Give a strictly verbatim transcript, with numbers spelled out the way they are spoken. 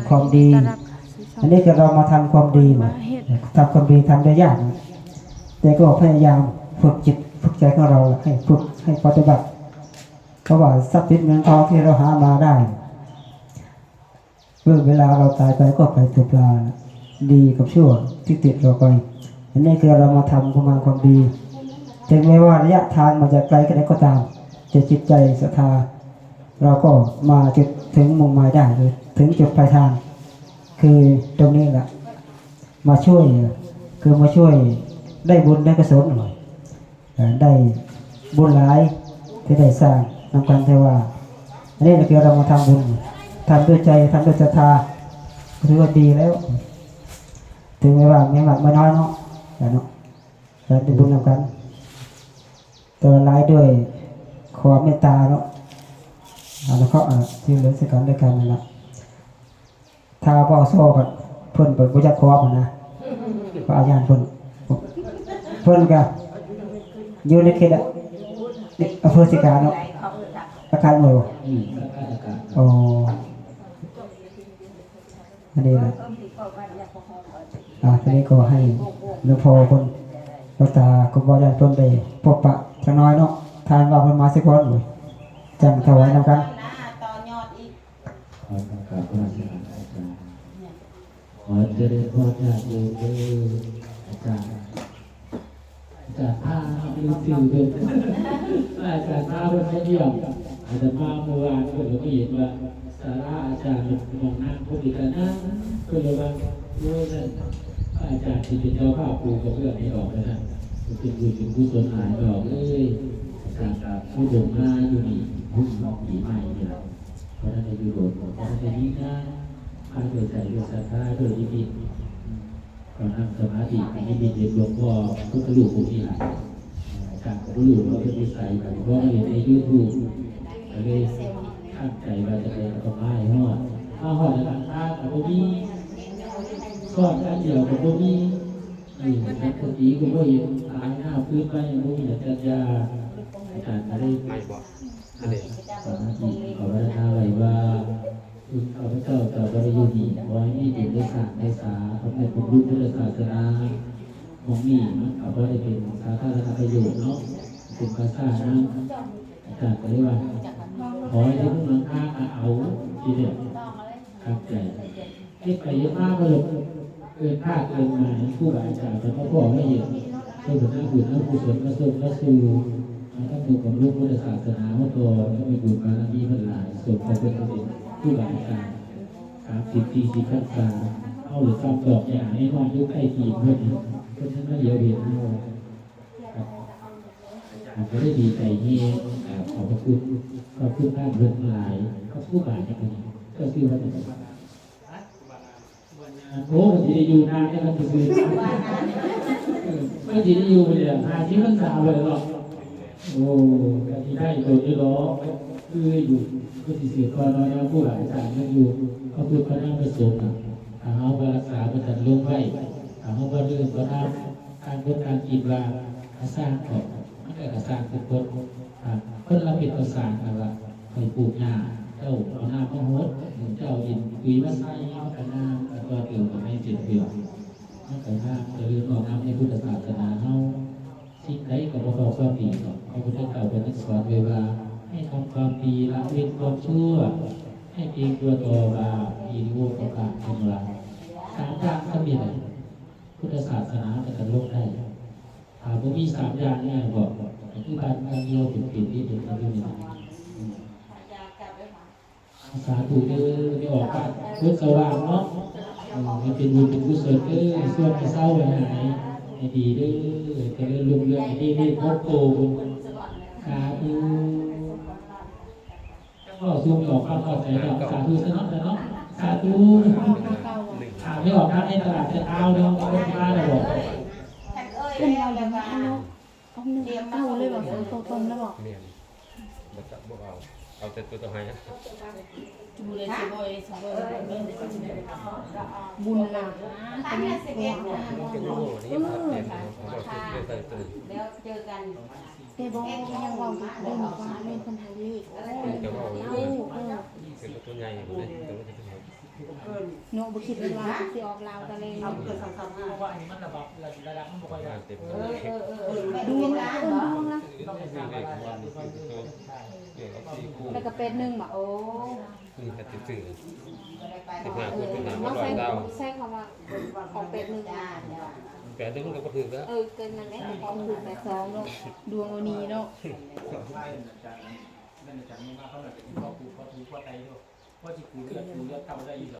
ความดี อันนี้คือเรามาทำความดีนะ ทำความดีทำได้ยากนะ แต่ก็พยายามฝึกจิตฝึกใจของเราให้ฝึกให้ปฏิบัติ เพราะว่าทรัพย์สินเงินทองที่เราหามาได้ เมื่อเวลาเราตายไปก็ไปถูกปลา ดีกับชั่วที่ติดเราไป อันนี้คือเรามาทำคุณงามความดี ถึงแม้ว่าระยะทางมันจะไกลแค่ไหนก็ตาม แต่จิตใจศรัทธา เราก็มาจุดถึงมุ่งหมายได้ คือถึงจุดปลายทาง คือตรงนี้แหละ มาช่วย คือมาช่วยได้บุญได้กุศลหน่อย เอ่อได้บุญหลายที่ได้สร้างนำกัน แต่ว่า อันนี้คือเรามาทำบุญ ทำด้วยใจ ทำด้วยศรัทธา ถือว่าดีแล้ว ถึงแม้ว่าไม่มากไม่น้อยเนาะ แต่เนาะ แต่ได้บุญนำกัน แต่ว่าหลายด้วยความเมตตาเนาะ อนุเคราะห์ อ่า ที่เหลือซึ่งกันและกันนั่นแหละ ถ้าบ่โซ่ก็เพิ่นเปิดบ่จักขอพุ่นนะ ก็อาญาเพิ่น เพิ่นก็อยู่ในเขตอะ อำเภอสิกาเนาะ อาคารหมู่ อืม อ๋อ อันนี้นะ อ่า ทีนี้ก็ให้หลวงพ่อเพิ่น หลวงตาครูบาอาจารย์เพิ่นได้พบปะจักหน่อยเนาะ ท่านว่าเพิ่นมาสักคน จั่งถวายนำกัน ขอกราบนมัสการอาจารย์ ขอเจริญพรญาติโยมเด้อ อาจารย์ อาจารย์พาเพิ่น อาจารย์พาเพิ่นมาเยี่ยม อาตมาเมื่อวานเพิ่นก็มาเห็นว่าศาลาอาจารย์หม่องนั่งเพิ่นก็นั่ง เพิ่นเลยว่า โอ้ย นั่น พระอาจารย์ที่เป็นเจ้าภาพปูกระเบื้องให้ออกนะ เป็นบุญเป็นกุศลหลายดอกเลย อาจารย์ครับ ผู้ชมมาอยู่นี่ เพิ่งปีใหม่นี่ล่ะ เพราะฉะนั้นอยู่โดด เพราะฉะนั้นได้มีงาน พาด้วยใจด้วยศรัทธาด้วยนิมิต อืม ตอนนั่งสมาธินิมิตเห็นหลวงพ่อพุทธรูปองค์นี้หลาย อาจารย์ก็บ่รู้ว่าเป็นนิสัย แต่ว่าเห็นใน YouTube ก็เลยตั้งใจว่าจะไปเอามาให้ฮอด มาฮอดแล้วก็พาก็บ่มี ซ้อนกันเดียวก็บ่มี อืม นักดนตรีก็บ่เห็น ตายหน้าพื้นไปยังบ่มีอาจารย์ยา อาจารย์ก็เลย ไม่บอก อันนี้ สมาธิภาวนาไว้ว่า คุณข้าพเจ้าจะบริยูดี ขอให้มีบุญได้สร้างได้สาทำให้บุญรุ่งพุทธศาสนา ของนี่มันก็บ่ได้เป็นสาธารณประโยชน์เนาะ เป็นภาษานะ อาจารย์ก็เลยว่า ขอให้ทุกหลังคาเอาทีเดียวครับใจ เฮ็ดไปเฮ็ดมาก็เลยเกินคาดเกินหมาย ครูบาอาจารย์ก็มาบอกให้เห็น เพิ่นก็นำบุญนำกุศลมาส่งมาสู่ มาทำบุญบำรุงพุทธศาสนาเฮาต่อ ก็มีบุญบารมีเพิ่นหลาย สมกับเพิ่นเป็นครูบาอาจารย์ สามสิบ สี่สิบ พรรษา เฮาเลยซ้ำดอกหญ้าให้น้องอยู่ใกล้ตีนเพิ่น เพิ่นยังมาเหลียวเห็นเฮา ครับ อาจารย์ก็ได้ดีใจแฮง ครับ ขอบพระคุณ ขอบคุณท่านเพิ่นหลาย ขอบคุณบาทนะครับ ก็คือว่าจังได๋ โอ้ มันสิได้อยู่นานเนี่ย มันสิซื้อ เออ มันสิได้อยู่ไปเลย ห้าสิบพรรษาไปเลยเนาะ โอ้ ก็สิได้โดนอยู่ดอก คืออยู่ คือสิสืบต่อเนาะ แนวครูบาอาจารย์ยังอยู่ พระพุทธพระธรรมพระสงฆ์น่ะ ถ้าเฮาบ่รักษา บ่ทันลงไว้ ถ้าเฮาบ่ลืม บ่ทำ ต่างคนต่างคิดว่า กระสร้างเถาะ มันก็กระสร้างทุกคน อ่า คนละเม็ดกระสร้างนั่นล่ะ ข้อยปลูกหญ้า เจ้าเอาน้ำมาหด เจ้าเอาดินปุ๋ยมาใส่ มันก็งาม แล้วก็เติมกับแม่เจ็ดเดือน มันก็งาม เจริญงอกงามในพุทธศาสนาเฮา สิ่งใดก็บ่เท่าความดีดอก พระพุทธเจ้าเพิ่นสอนไว้ว่า ให้ทำความดี ละเว้นความชั่ว ให้เกรงกลัวต่อบาป อีโวตกะเพิ่นว่า สามอย่างสำเร็จ พุทธศาสนาจะดำรงได้ ถ้าบ่มีสามอย่างเนี่ยบอก ก็คือบ้านเมืองเดียวเป็นๆ ที่เป็นกันอยู่นี่ล่ะ อืม สาธุเด้อ ได้ออกบ้านเพิ่นสว่างเนาะ อืม ให้เป็นบุญเป็นกุศลเด้อ ส่วนให้เศร้าให้หาย ให้ดีเด้อ เจริญรุ่งเรือง ให้ได้พบโต สาธุ เว้าสู่ออกฟังเข้าใจดอก สาธุซะเนาะ เนาะ สาธุ ถามไม่ออกทางในตลาดแต่เท้าเนาะ คนมาแล้วบอก เพิ่นว่าอย่างนั้นเนาะ เอาหนึ่งเก้าเลยบอก สองตัวตรงเลยบอก แม่น บ่จักบ่เอา เอาแต่ตัวเจ้าให้นะ บุญหลายนะ ตอนนี้ มันเป็นโอ้โห นี่ครับ เต็มเลยครับ ผมว่าเลือกได้ตัวนี้ แล้วเจอกัน แต่บอกยังเว้าอยู่ เพิ่นบอกว่าแม่นเพิ่นให้เลข เพิ่นจะเว้าอยู่ เออ เออ เป็นตัวใหญ่อยู่เลย แต่ว่าจะเป็น เ เนาะ บ่คิดเลยว่าสิออกลาวตะเลง เอาเกิดสองสามห้า เพราะว่าอันนี้มันระดับระดับมันบ่ค่อยได้ เต็ม เออเออเออเออ ดวงลาวเอิ้นดวงละ ต้องเป็นทางอะไร เดี๋ยวเอาสี่คู่ แล้วก็แปดหนึ่งบ่ โอ้ นี่ก็ถือ ก็ได้ไป สิบห้าคู่สิบห้า น้อง ร้อย ใส่ เก้า ใส่คำว่าออกแปดหนึ่ง จ้าจ้า แปดหนึ่งก็ถือแล้ว เออเกินนั่นแหละของถูกแปดสองเนาะ ดวงเอานี้เนาะ นั่นอาจารย์นั่นอาจารย์มาเขาหน่อยเป็นพ่อครูพ่อครูพ่อไตด้วยพ่อที่ครูเลือดครูเลือดทำได้อยู่